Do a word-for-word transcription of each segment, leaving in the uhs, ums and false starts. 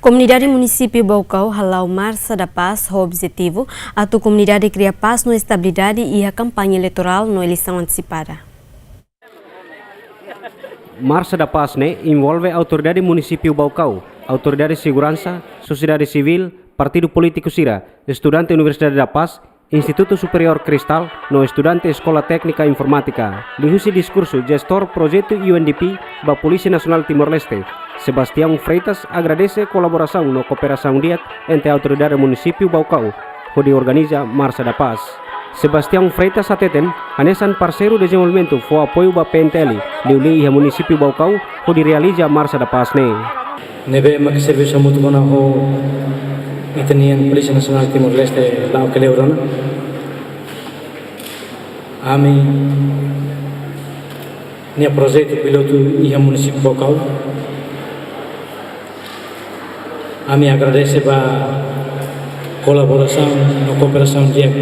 Komunidade Munisípiu Baucau hala'o Marsa da Paz ho objetivu atu komunidade kria pás no estabilidade iha kampaña eleitorál no eleisaun antesipada. Marsa da Paz ne'e envolve autoridade Munisípiu Baucau, autoridade seguransa, sosiedade sivíl, partidu polítiku sira, estudante Universidade da Paz, Institutu Superiór Cristal no estudante Eskola Téknika Informátika. Liuhusi diskursu jestór projetu U N D P ba Polísia Nasionál Timor-Leste, Sebastião Freitas agradese kolaborasaun no kooperasaun di'ak entre autoridade Munisípiu Baucau hodi organiza Marsa da Paz. Sebastião Freitas hateten, hanesan parseiru dezenvolvimentu fó apoiu ba P N T L, liuliu iha Munisípiu Baucau, hodi realiza Marsa da Paz ne'e. Ne'ebé mak servisu hamutuk ona ho ita-nia Polísia Nasionál Timor-Leste la'o kleur ona. Ami-nia projetu pilotu iha Munisípiu Baucau. Ami agradese ba kolaborasaun no kooperasaun di'ak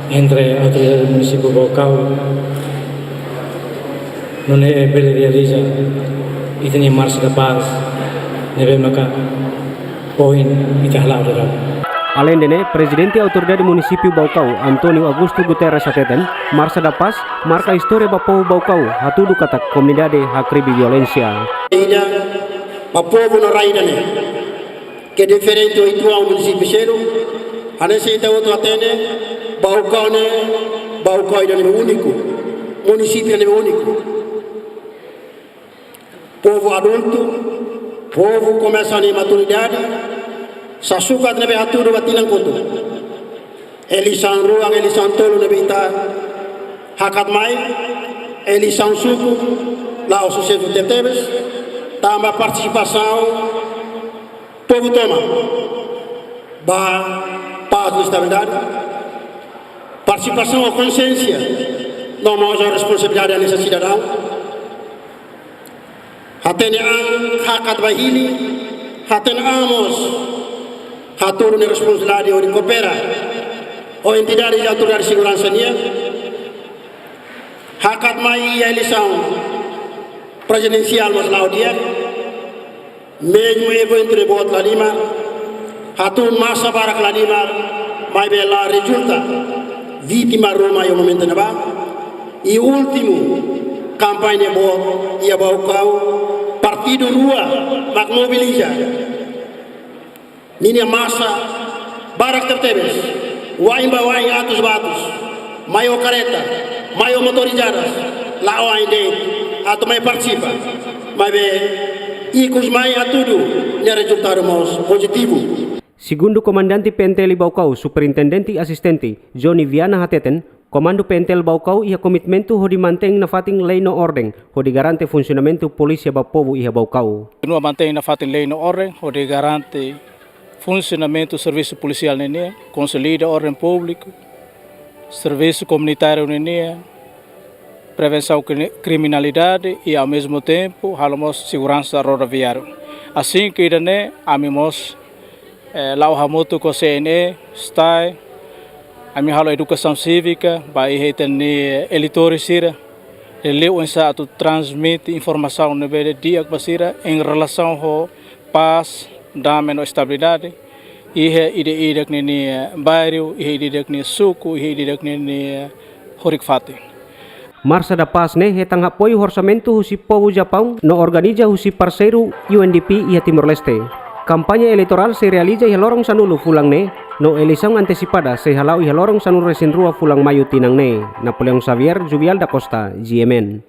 entre autoridade Munisípiu Baucau, nune'e bele realiza ita-nia Marsa da Paz ne'ebé maka ohin ita hala'o daudaun. Aleinde ne'e, Prezidente Autoridade Munisípiu Baucau, António Augusto Guterres hateten, Marsa da Paz marka istória ba povu Baucau, hatudu katak komunidade hakribi violénsia. Ida ba povu no rai ida-ne'e, ke diferente ho uitoan munisípiu seluk, hanesan ita hotu hatene, Baucau ne'e, Baucau ida ne'ebé úniku, munisípiu ne'ebé úniku. Povu adultu, povu komesa nia maturidade, sasukat ne'ebé hatudu ba tinan kotuk. Eleisaun rua, eleisaun tolu ne'ebé ita hakat mai, eleisaun suku, la'o susesu tebetebes, tanba partisipasaun povu tomak ba pás no estabilidade, partisipasaun ho konxiénsia, no mós ho responsabilidade hanesan sidadaun. Hatene an hakat ba hili, hatene an mós hatudu nia responsabilidade hodi koopera ho entidade de autoridade seguransa nian. Hakat mai iha eleisaun prezidensiál mós la'o di'ak. Mezmu eventu de boot la halimar, hatún masa barak la halimar, maibé la rezulta vítima ruma iha momentu ne'ebá. I últimu kampaña boot iha Baucau, partidu rua mak mobiliza ninia masa barak tebetebes, wain ba wain, atus ba atus, mai ho kareta, mai ho motorizadas, la'o ain de'it atu mai partisipa. Maibé ikus mai hatudu nia rezultadu mós pozitivu. Segundu Komandante P N T L Baucau, Superintendente Asistente Johnny Viana hateten, Komandu P N T L Baucau iha komitmentu hodi mantein nafatin lei no orden, hodi garante funsionamentu polísia ba povu iha Baucau. Kontinua mantein nafatin lei no orden, hodi garante funsionamentu servisu polisiál ninian, konsolida orden públiku, servisu komunitáriu ninian, prevensaun kri-, kriminalidade i, ao mesmo tempo, halo mós seguransa rodoviáriu. Asin ke ida-ne'e, ami mós, eh, la'o hamutuk ho C N E, STAE, ami halo edukasaun sívika ba iha ita-nia eleitores sira, liuliu oinsá atu transmite informasaun ne'ebé di'ak ba sira em relação ho pás, dame no estabilidade iha ida-idak ninia bairru, iha ida-idak nia suku, iha ida-idak ninia horik-fatin. Marsa da Paz ne'e hetan apoiu orsamentu husi povu Japaun no organiza husi parseiru U N D P iha Timor-Leste. Kampaña eleitorál sei realiza iha loron sanulu fulan ne'e, no eleisaun antesipada sei hala'o iha loron sanulu-resin-rua fulan Maiu tinan ne'e. Napoleão Xavier, Juvial da Costa, G M N.